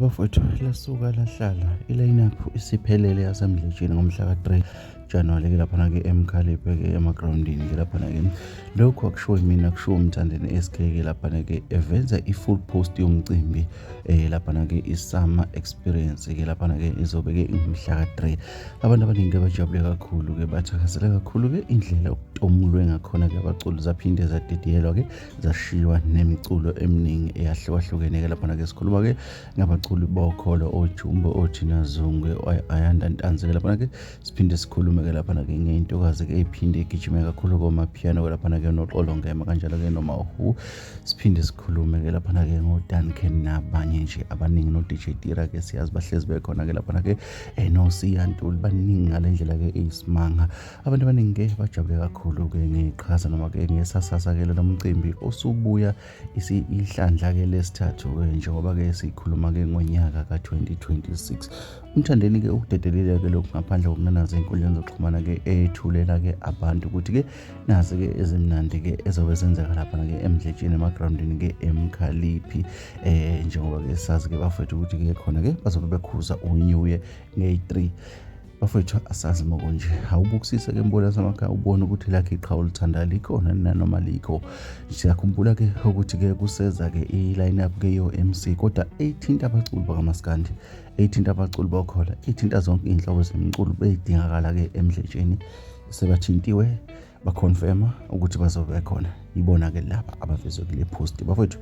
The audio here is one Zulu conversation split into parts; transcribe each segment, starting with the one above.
Bafowethu lasuka lahlala i-line-up isiphelele yaseMdletsheni ngomhla ka-3 Januwari ke laphana-ke eMkhaliphe-ke emagrawundini ke laphana-ke. Lokhu akushiwo yimina, kushiwo uMthandeni SK ke laphana-ke eveza i-full post yomcimbi laphana-ke i-summer experience ke laphana-ke izobe-ke ingumhla ka-3. Abantu abaningi-ke bajabule kakhulu-ke bathakazela kakhulu-ke indlela okutomulwe ngakhona-ke abaculi zaphinde zadidiyelwa-ke zashiywa nemiculo eminingi eyahlukahlukene-ke laphana-ke sikhuluma-ke ngabaculi bokholo oJumbo, oThina Zungu, Ayanda Ntanzi-ke laphana-ke siphinde sikhulume-ke laphana-ke ngeyintokazi-ke eyiphinde igijime kakhulu komaphiyano-ke laphana-ke noXolo Ngema kanjalo-ke noMahu. Siphinde sikhulume-ke laphana-ke ngoDuncan nabanye nje abaningi no-DJ Tira-ke siyazi bahlezi bekhona-ke laphana-ke noSiya Ntuli baningi ngale ndlela-ke eyisimanga. Abantu abaningi-ke bajabule kakhulu-ke ngeqhaza noma-ke ngesasasa-ke lona mcimbi osubuya ihlandla-ke lesithathu-ke njengoba-ke sikhuluma-ke ngonyaka ka-2026. UMthandeni-ke ukudedelile-ke lokhu ngaphandle kokunanaza ey'nkundleni zokuxhumana-ke ethulela-ke abantu ukuthi-ke nazi-ke ezimnandi-ke ezobe zenzeka laphana-ke eMdletsheni emagrawundini-ke eMkhaliphi njengoba-ke sazi-ke bafethu ukuthi-ke khona-ke bazobe bekhuza uNew Year ngeyi-3. Bafethu asazi mokunje awubukisise ke mbola samakhaya ubone ukuthi lakhe iqhawe olithanda likhona nanoma likho. Siyakhumbula ke ukuthi ke kuseza ke i-line up ke yo MC kodwa ethinta abaculi bakamaskandi, ethinta abaculi bokhola, ethinta zonke iy'nhlobo zemculo beyidingakala ke emdletsheni. Sebathintiwe baconfirma ukuthi bazobe bekhona. Yibona ke laba abavezwe kule post bafethu,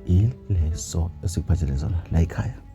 ileso esikuphathele zona la ekhaya.